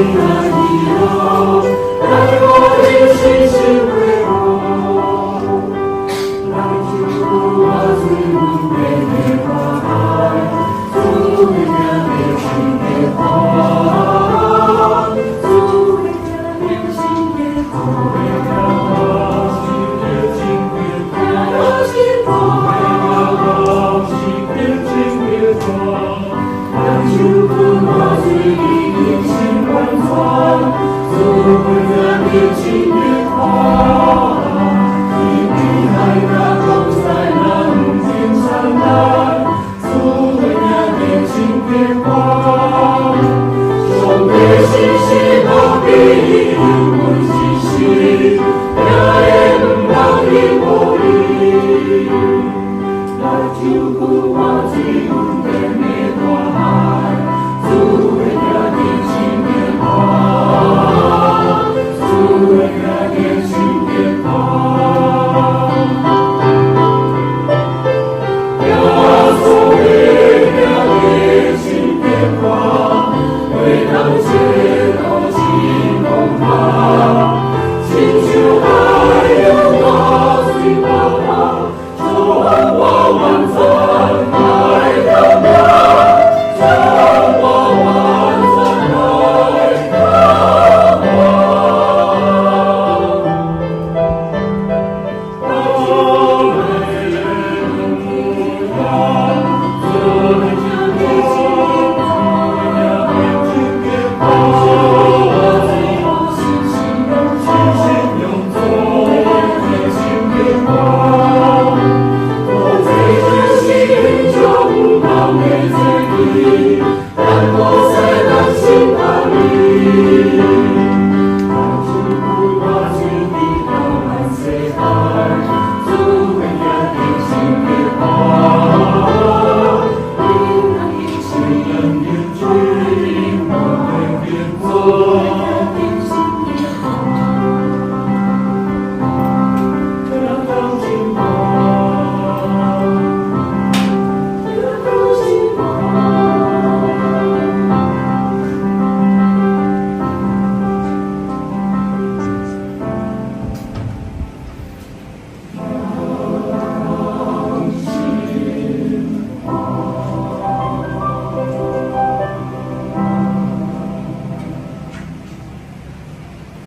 那喜樂，帶我的心是為我，來救我罪問題的大海，主的名的心的光，主的名的心的光，主的心的來救我罪已經完全，主的名的心的光，伊比海那同在那天燦爛，主的名的心的光，上帝是是無比，永是是，也會毋放棄無理。來救我罪問題的大海，主的名的心的光，主的名的心的光。耶穌的名的心的光，為人前路真光明，親像海洋大水爆發，充我完全。